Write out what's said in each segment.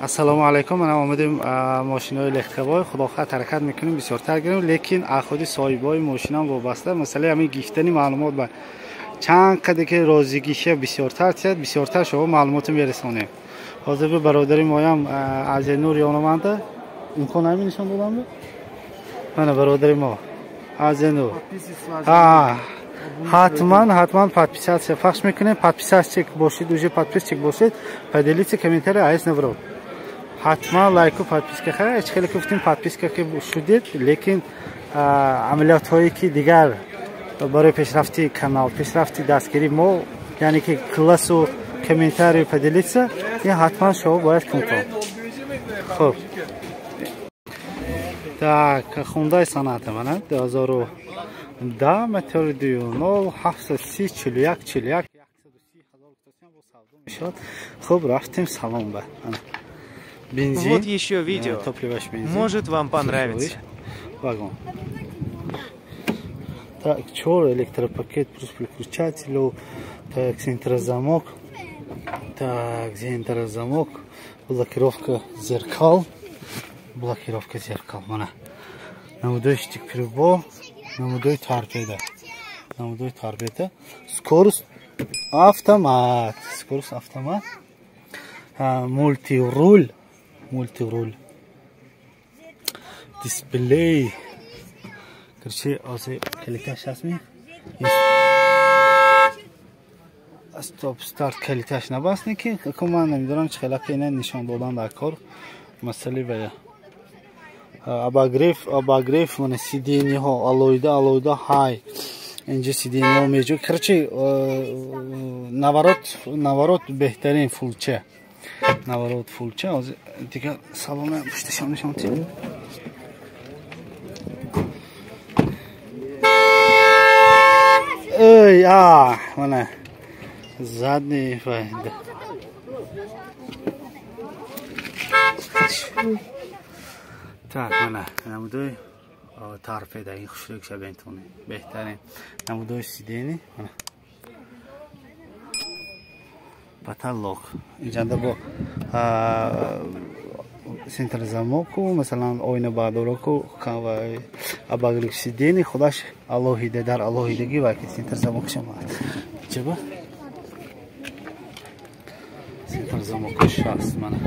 Ассалому алайкум. Мана омадем мошинои легковой. Худо хоҳад ҳаракат мекунем бисёртар гирем, лекин худи соҳибои мошинам вобаста. Масъалаи ҳамин гифтани маълумот ба чанд қаде ки розигиша бисёртар тияд, бисёртар шумо маълумотро мерасонем. Ҳозир бу бародари моям Азия Нур ёноманда. Имкон ҳамин нишон додам? Мана бародари мо Азия Нур. Ҳатман, ҳатман подписаться пахш мекунем. Подписчик бошед, уже подписчик бошед, поделиться, комментарий айс наврод. Ҳатман лайку подписка. Хай, ҳеч хеле гуфтем, подписка ки шудед, лекин амалиётҳое ки дигар барои пешрафти канал, пешрафти дастгирӣ мо, яъне ки классу комментарий, поделиться, ин ҳатман шумо бояд кунтон. Хуб, так, Хундай Соната мана 2010, мотори 2.0, 730 41 41, 130 000 мешавад. Хуб, рафтем салон ба. Бензин. Вот еще видео. Топливаш бензин. Может, вам понравится. Вагон. Так, чор электропакет плюс переключателю. Так, центрозамок. Так, центрозамок. Блокировка зеркал. Блокировка зеркал. Мана. Намудой штик прибор. Намудой торпеда. Намудой торпеда. Скорость автомат. Скорость автомат. Мультируль. Мультируль. Дисплей. Короче, ҳозир калиташ ҳастми? Стоп старт калиташ набаст, ки ку ман намедонам чӣ хела ина нишон додан дар кор масъалаи вая. Обогрев, обогрев, мана сиденьяҳо алоҳида алоҳида ҳай. Инҷа сиденьяҳо меҷо. Короче, наворот, наворот беҳтарин фулча. Наворот фулча. Ҳозир дигар салона пушташам нишон тиҳем. Эй, а, мана задний вай. Так, мана намудои торпеда, ин хушрӯ шабентони беҳтарин намудои сиденье, мана потолок инҷанда бо центр замоку, масалан, оина бардораку ва обогрев сиденье худаш алоҳида, дар алоҳидагӣ ва ки центр замокаш омад. Чаба центр замокаш ҳаст, мана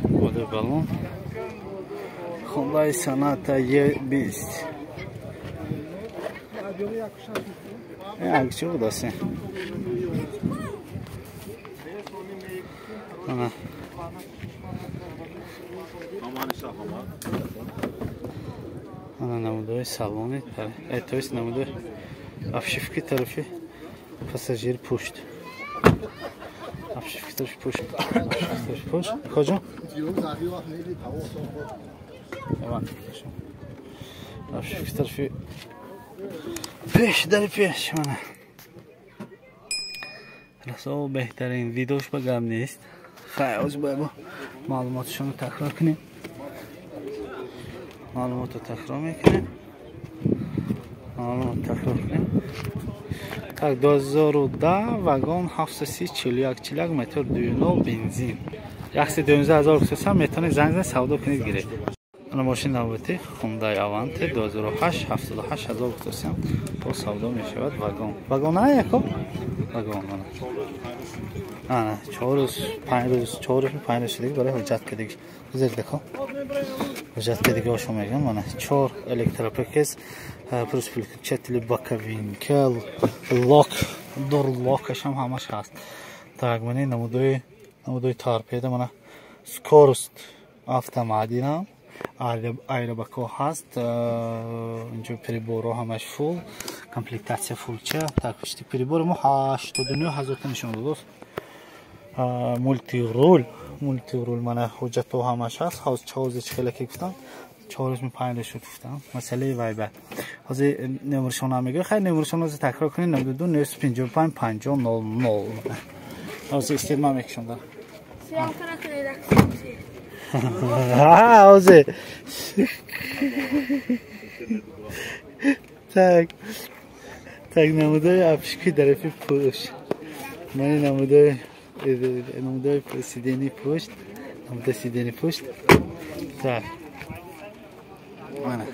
боди балон Хундай Соната Е20. Як чӣ будасе? Ана. Ана намудои салони, то есть намудои обшивки тарафи пассажир пушт. Обшивки тарафи пушт. Тарафи пушт. Куҷо? Обшивки тарафи пеш, дари пеш, мана. Расо беҳтарин видеош ба гап нест. Хай, ҳозир бояд бо маълумоташонро такрор кунем. Маълумотро такрор мекунем. Маълумот такрор кунем. Так, 2010 вагон, 730 41 41, мотор 2.0 бензин. 112 000 хусусан метавонед занг занед, савдо кунед, гиред. Ана мошин навбатӣ Hyundai Avante 2008, 78 ҳазор хусусан бо савдо мешавад, вагон. Вагон а яко? Вагон ана. Ана 4 рӯз, 5 рӯз, 4 рӯз, 5 рӯз шудагӣ барои ҳуҷҷат кардагӣ. Гузаред деко. Ҳуҷҷат кардагӣ ошо мегӯям, мана 4 электропакет плюс переключатели, боковинка, лок, door локашам ҳамаш ҳаст. Так, мана намудои торпеда, мана скорость автомат инам айрабако ҳаст, инҷо приборо ҳамаш фул комплектация, фулча. Так, пушти прибори мо 89 ҳазор та нишон додост. Мультируль, мультируль, мана ҳуҷҷатҳо ҳамаш ҳаст. Ҳозир чози чӣ хеле ки гуфтам, 4 рӯз панҷ шуд гуфтам, масъалаи вай ба ҳозир номершона мегӯяд. Хай, номершона ҳозир такрор кунед: 92 955 50 00. Ҳозир истед, ман мекушам да. Ҳозир. Так, так, намудои обшивки тарафи пушт, мани намудои Намудои сидени пушт. Намудои сидени пушт. Так. Мана.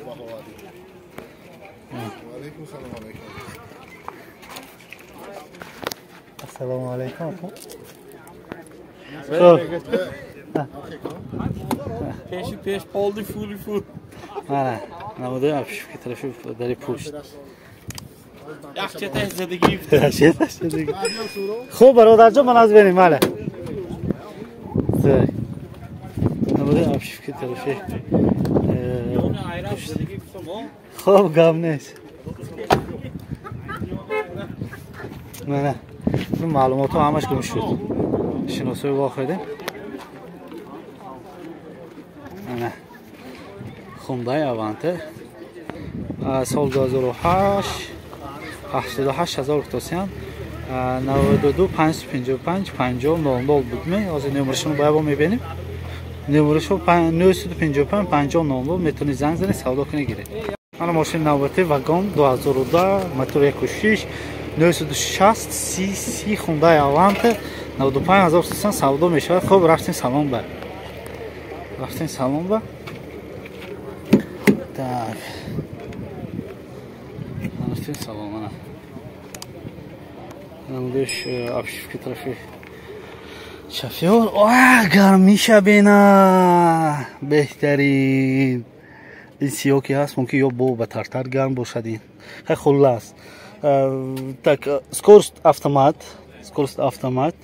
Ассалому алайкум. Пеши пеш полди фули фул. Мана, намудои обшивки тарафи дари пушт. Яхча задагӣ. Хуб бародарҷон, ман аз бинем, мале. Намудои обшивки тарафи хуб гап нест. Мана, ин маълумотҳо ҳамаш гум шуд. Шиносои вохӯрдем. Мана, Хундай Аванте сол 2008 88000 тосиан 92 555 50 00 буд. Ҳозир номерашонро бояд бо мебинем. Номерашон 955 50 00 метавонед занг занед, савдо кунед, гиред. Мана мошини навбатӣ вагон 2010 мотор 1.6 960 cc Хундай Аванте 95300 савдо мешавад. Хуб, рафтем салон ба. Рафтем салон ба. Так. Рафтем салон ана. Намудиш обшивки тарафи шофёр. О, гармиша бина. Беҳтарин. Ин сиёҳ ки ҳаст, мумкин ё бо ба тартар гарм бошад ин. Хай хуллас. Так, скорость автомат, скорость автомат.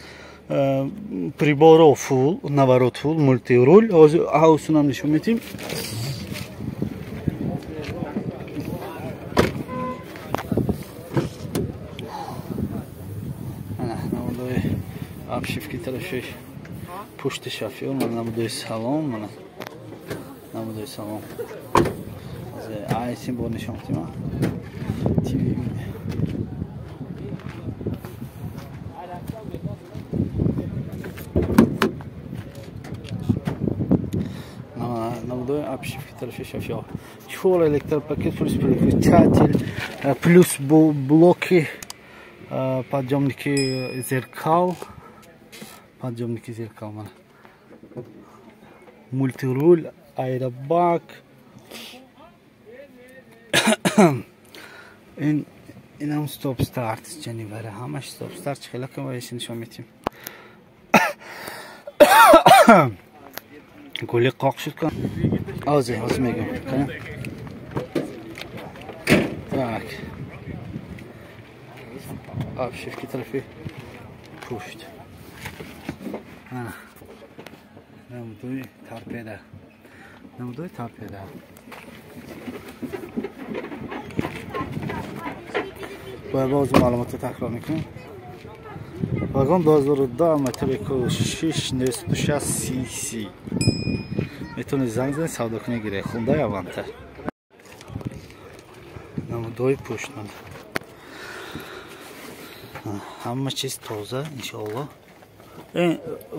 Приборо фул, наворот фул, мультируль. Ҳозир ҳаусунам нишон медиҳем. Обшивки тарафи пушти шофёр, мана намудои салон, мана намудои салон. Айсин бо нишон медиҳем. ТВ намудои обшивки тарафи шофёр. Чор электропакет плюс переключатель плюс блоки подъемники зеркал. Подъемники зеркал, мана. Мультируль, аэробак. Ин инам стоп старт ҷанивара, ҳамаш стоп старт хела кам вайси нишон медиҳем. Гули қоқ шуд кан. Ҳозир, ҳозир мегӯям. Так. Обшивки тарафи пушт. Намудои торпеда. Намудои торпеда. Бояд боз маълумотро такрор мекунем. Вагон 2010 мотор 1.6 960 cc. Метавонед занг занед, савдо кунед, гиред. Хундай Аванте. Намудои пушт. Ҳама чиз тоза, иншоаллоҳ.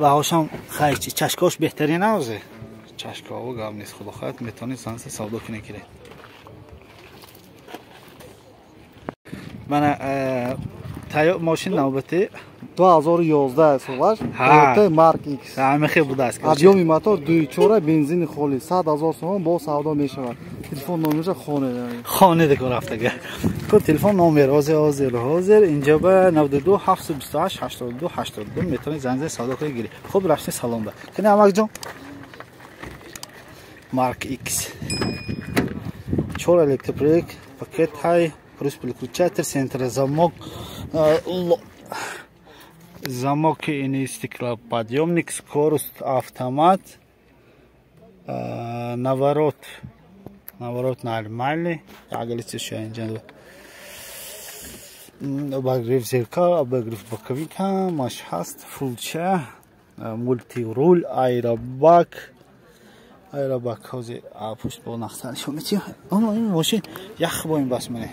Ваҳошам хай чашкош беҳтарин ҳозир. Чашкаҳо гап нест, худо хоҳад метавонед занг занед, савдо кунед, гиред. Мана мошин навбатӣ 2011 солаш Toyota Mark X. Ҳамихе будааст. Объёми мотор 2.4 бензини холӣ 100,000 сомон бо савдо мешавад. Телефон номерша хонед. Хонед ко рафтага. Ко телефон номер ҳозир ҳозир ҳозир инҷа ба 92 728 82 82 метавонед занг занед, савдо кунед, гиред. Хуб, рафтем салон ба. Кани амакҷон? Mark X. 4 электроприк, пакет ҳай, плюс переключатель, центрозамок, замок ини стеклоподъемник, скорость автомат, наворот, наворот нормальный, агалица инҷа обогрев зеркал, обогрев боковик ҳамаш ҳаст, фулча, мультируль, аэробак, аэробак ҳозир пушт бо нақса нишон медиҳем. Ин мошин ях бо ин бас мане.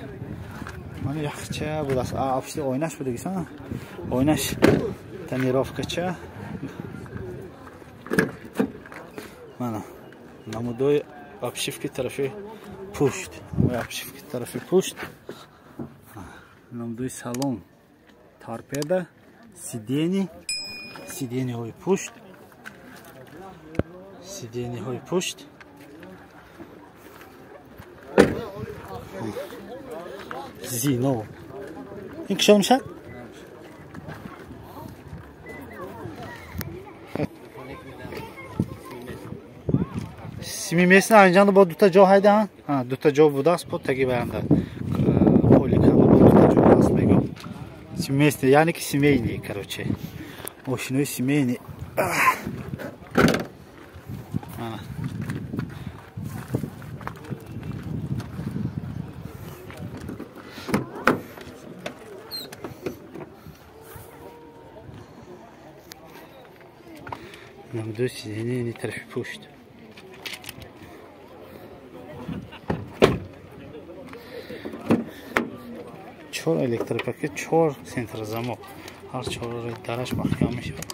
Мана яхча будааст. Пушти оинаш будагисан. Оинаш тонировкача. Мана намудои обшивки тарафи пушт. Обшивки тарафи пушт. Намудои салон, торпеда, сидени, Сиденьеҳои пушт. Сиденьеҳои пушт. Зино. Ин кишо мешавад? Семиместный анҷанда бо дута ҷо ҳайда? Дута ҷо будааст, бо таги ваянда. Поликанда бо дута ҷо ҳаст мегӯм. Семиместный, яъне ки семейный, короче. Мошинои семейный. Намудои сиденье тарафи пушт. Чор электропакет, чор центрзамок. Ҳар чори дараш маҳкам мешавад.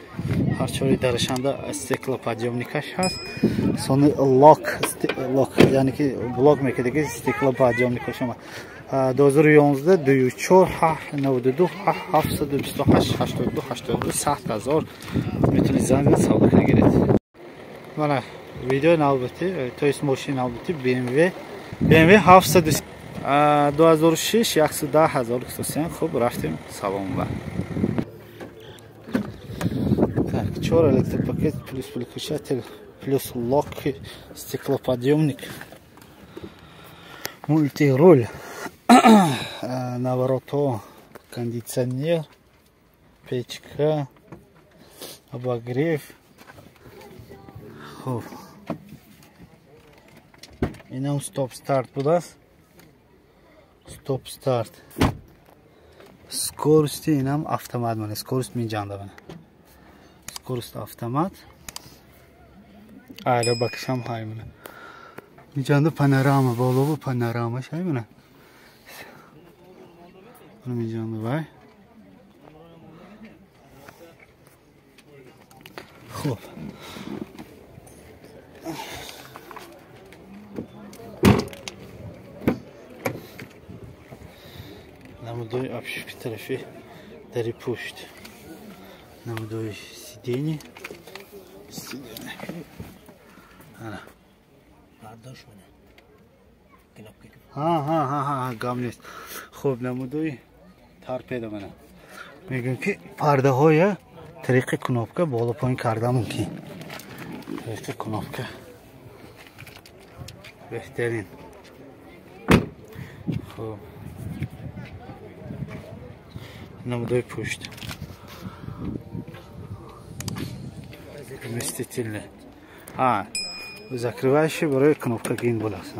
Ҳар чори дарашанда стеклоподъёмникаш ҳаст. Сони лок, лок, яъне ки блок мекарда ки стеклоподъёмникаш омад. 2011 24 92 728 82 82 100,000 метавонед занг занед, савдо кунед гиред. Мана видеои навбатӣ, то есть мошини навбатӣ BMW 700 2006 110,000 кусосен. Хуб, рафтем салон ба. Так, чор электропакет плюс выключатель плюс лок, стеклоподъемник, мультируль, наворото, кондиционер, печка, обогрев. Хуб, инам стоп-старт будааст. Стоп-старт. Скорости инам автомат мана, скорость минҷанда мана. Скорость автомат. Аэробакшам ҳай мана. Минҷанда панорама, болову панорама шай мана. Минҷанда вай. Хуб. Намудои обшивки тарафи дари пушт. Намудои сиденье. Сиденье. Ана. Ҳа, гам нест. Хуб, намудои торпеда мана. Мегӯям ки пардаҳоя тариқи кнопка боло поин карда мумкин. Тариқи кнопка. Беҳтарин. Хуб. Намудои пушт. Вместительный. Закрывающий барои кнопка гин будааст.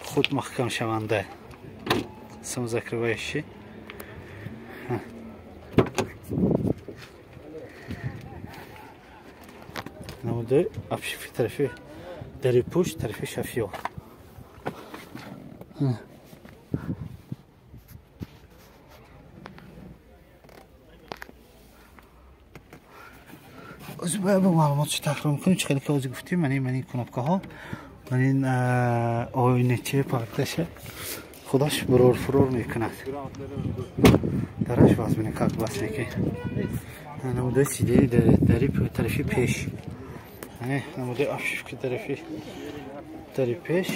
Худ маҳкам шаванда. Самозакрывающий. Намудои обшивки тарафи дари пушт, тарафи шофёр. Бояд бо маълумотшо такрор мекунем. Чӣ хеле ки ҳозир гуфтем, ман ин кнопкаҳо, ман ин оиначаи пардаша худаш бурор фурор мекунад. Дараш вазмина как бас мекунад. Намудаи сидени дари тарафи пеш. Намудаи обшивки тарафи дари пеш.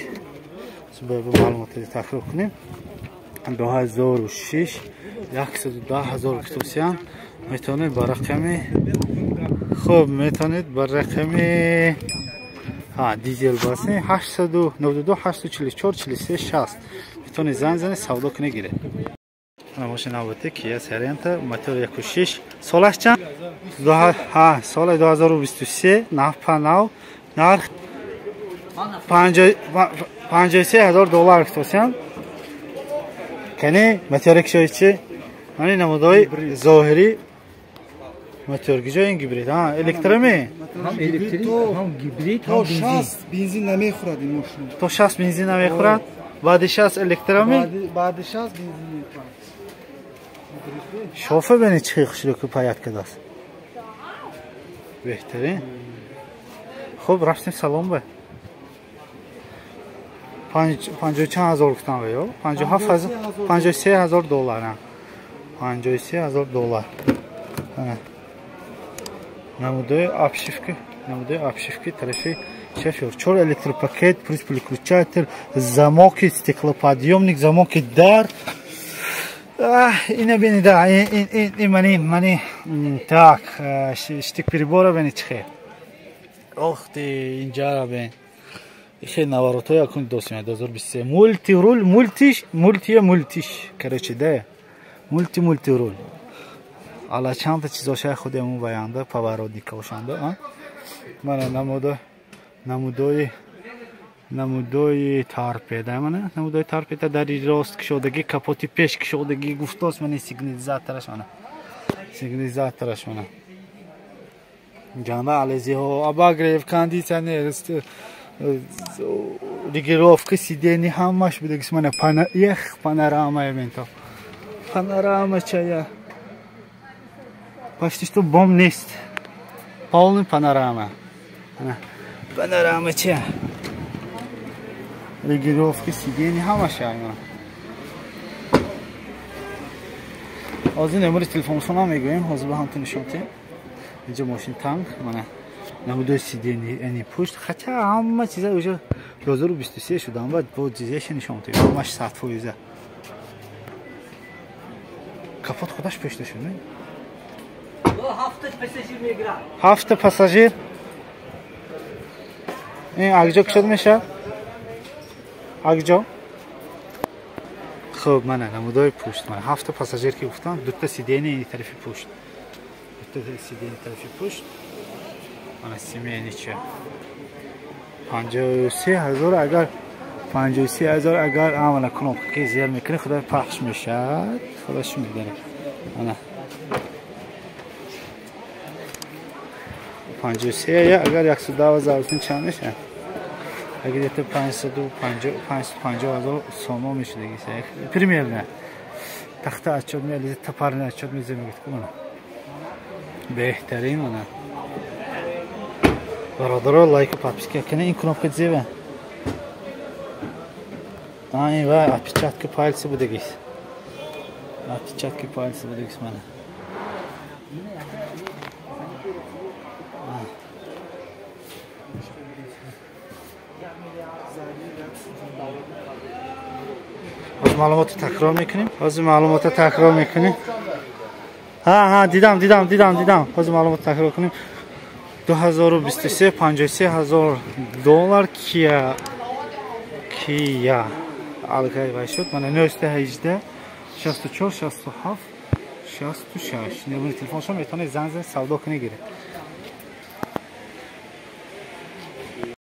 Бояд бо маълумотро такрор кунем. 2006 110,000 кутусиян метавонед ба рақами хуб, метавонед ба рақами дизел басе 892 844 43 60 метавонед занг занед, савдо кунед гиред. Мошини навбатӣ Kia Sorento мотор 1.6 солаш чанд? Соли 2023 нав, нарх 53,000 доллар кутусиян. Кани мотори кишои чи? Мани намудои зоҳирӣ мотор киҷо ин гибрид? Электроми? Ҳам электрик, ҳам гибрид, ҳам бензин. То 60 бензин намехӯрад ин мошин. То 60 бензин намехӯрад? Баъди 60 электроми? Баъди 60 бензин мехӯрад. Шофер бинед чӣ хушрӯ ки паят кардааст. Беҳтарин. Хуб, рафтем салон ба. 50 чанд ҳазор гуфтам ё? 57,000, 53,000 доллар. 53,000 доллар. Намудои обшивки тарафи шофёр. 4 электропакет, плюс переключатель, замоки, стеклоподъемник, замоки дар. Ина бини да, ин мани так, штик прибора бини чихе. Ох ты, инҷара бин. Ихе наворотҳои акун досима 2023. Мултирул, мултиш, мултиш. Короче, да. Мултирул. Ала чандта чизошаи худемон ваянда, поворотникошанда, а? Мана намудои торпеда, мана намудои торпеда дари рост кушодагӣ, капоти пеш кушодагӣ, гуфтос мана сигнализатораш, мана сигнализатораш, мана ҷанда алезиҳо, обогрев, кондитсионер, регулировка сидений ҳамаш будагис, мана эх панорама менто панорама чая почти что бомб нест, полный панорама, панорама чая, регулировка сидений ҳамаш ай. Ҳозир номери телефоншонам мегӯем, ҳозир ба ҳамтон нишон диҳем. Инҷо мошин танк, мана намудои сидени ани пушт, хотя ҳама чиза уже 2023 шудан, баъд бо чизаша нишон диҳем, ҳамаш 100%. Капот худаш пушта шуд, не? 7 пассажир мегирад. 7 пассажир? Ин акҷо кушод мешавад? Акҷо? Хуб, мана намудои пушт, мана 7 пассажир ки гуфтам, дута сидени ини тарафи пушт. Дута сидени тарафи пушт. Мана семейнича. 53,000 агар 53,000 агар амала кнопка ки зер мекунӣ, худо пахш мешавад, худаш медонад. Мана 53 агар 110 чанд мешавад? Агар где-то 550,000 сомон мешудагӣ, примерно. Тахта отчёт меализад, тапарни отчёт мезанад, мегӯяд ку мана. Беҳтарин мана. Бародаро, лайку подписка кунед, ин кнопка зева. Ин ва отпечатки пальца будагис. Отпечатки пальца будагис мана. Ҳозир маълумотро такрор мекунем. Ҳозир маълумотро такрор мекунем. Ҳа, дидам. Ҳозир маълумотро такрор кунем. 2023 $53,000 Kia алкай вай шуд. Мана 918 64 67 66 номери телефоншон метавонед занг занед, савдо кунед, гиред.